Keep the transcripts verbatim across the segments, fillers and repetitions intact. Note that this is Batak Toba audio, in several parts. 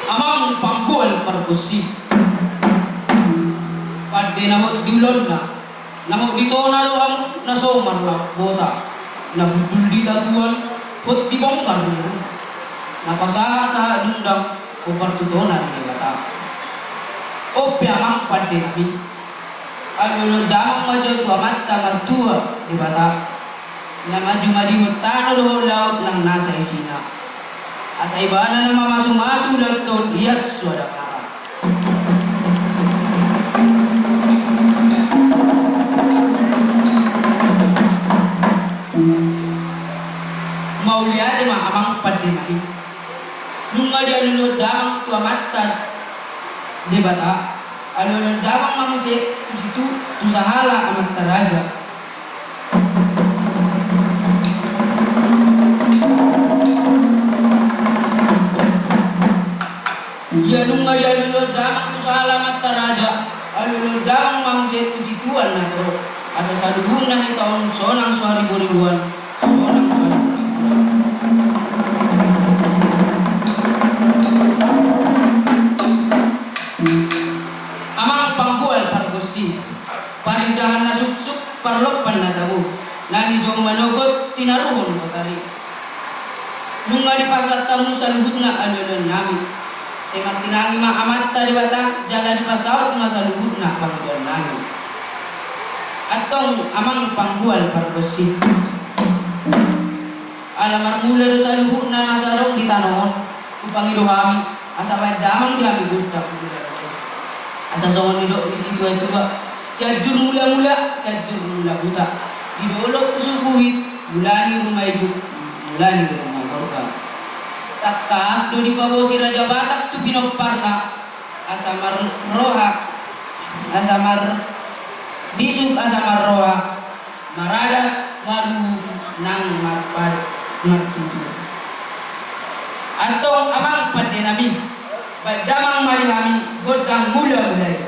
Amang panggual pargonsi. Pande na hot di ulaonna, na hot di tona do hamu na so marlaok bota, na hundul di tatuan, hot di bonggar ni ruma, na pasahatsahat dungdang hombar tu tona ni Debata. On pe amang pande nami, alualuhon damang ma jo tu Amanta Martua Debata, na manjumadihon tano dohot laut nang nasa isina, asa ibana na mamasumasu ulaonta on, ias suada mara. Mauliate ma amang pande nami. Nunga dialualuhon damang tu Amanta Debata, alualuhon damang ma muse tu situ, tu sahala amanta raja. Ia nunga dialualuhon damang tu sahala amanta raja, alualuhon damang ma muse tu situan na torop, asa saluhutna hita on sonang so hariboriboan, sonang so hariboriboan. Amang panggual pargonsi, parindahan na suksuk, parlompan na tabo, na nijou manogot tinaruhon botari. Nunga dipasahat hamu saluhutna alualuhon nami, sai martinangi ma Amanta Debata jala dipasaut ma saluhutna pangidoan nami. Antong amang panggual pargonsi, ala marmula do saluhutna na so adong di tano on, hupangido hami asa baen damang di hami gondang mula-mula i. Asa songon nidok ni situatua: Sianjur mula-mula, Sianjur mula huta, di dolok Pusuk Buhit, mula ni ruma ijuk, mula ni ruma torba. Tangkas do dipabosi Raja Batak tu pinomparna, asa marroha, asa marbisuk, asa marroha, maradat, maruhum nang marpa-, martutur. Antong amang pande nami, baen damang ma di hami gondang mula-mula i.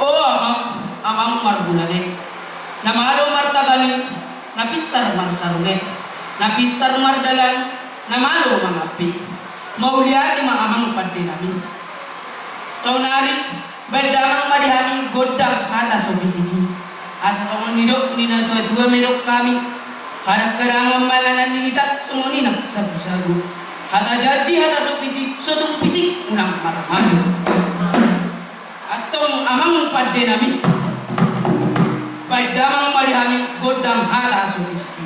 O amang, amang margulane, na malo martagani, na pistar marsarune. Na pistar mardalan, na malo mangape. Mauliate ma amang pande nami. Saonari, baen damang ma di hami gondang hata so pisik i. Asa songon nidok ni na tua-tua ma i dohot hami. Hadang-hadangan ma inganan ni hita songon i nang sagu-sagu. Hata janji hata so pisik, so tung pisik unang marmago. Antong amang pande nami, baen damang ma di hami gondang hata so pisik i.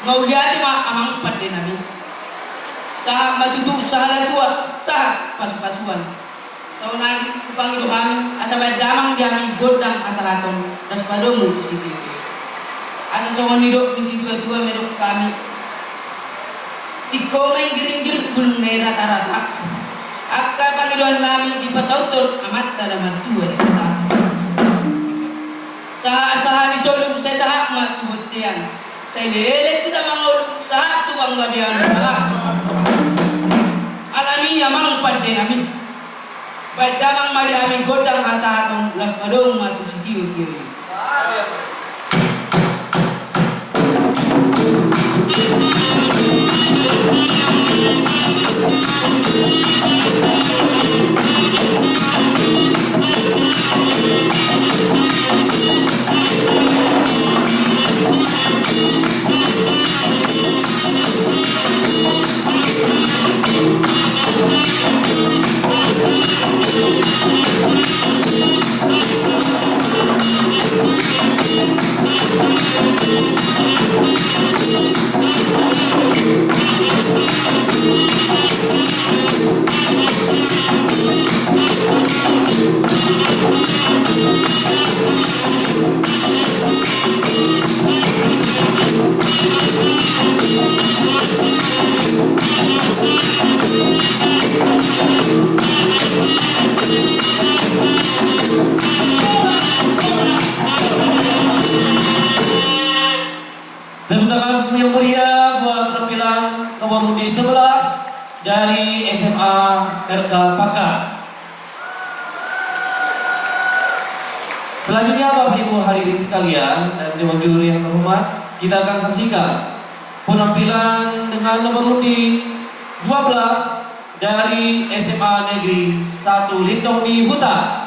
Mauliate ma amang pande nami. Sahat ma tutu sahala tua, sahat pasu-pasuan. Saonari hupangido hami asa baen damang di hami gondang hasahaton, laos padomu tu sitio-tio. Asa songon nidok ni situa-tua ma i dohot hami. Tingko ma inggiringgir bulung na i rata-rata. Angka pangidoan nami dipasauthon Amanta na martua Debata. Sahat-sahat ni solu sai sahat ma tu bontean. Sai leleng hita mangolu, sahat tu panggabean, sahat tu panggabean. Alani i amang pande nami. Baen damang ma di hami gondang hasahaton, laos padomu ma tu sitio-tio i. Tepuk tangan yang meriah buat penampilan nomor undi sebelas dari S M A R K Pakar. Selanjutnya, Bapak Ibu hadirin sekalian dan Dewan Juri yang terhormat, kita akan saksikan penampilan dengan nomor undi dua belas dari S M A Negeri satu Lintong di Huta.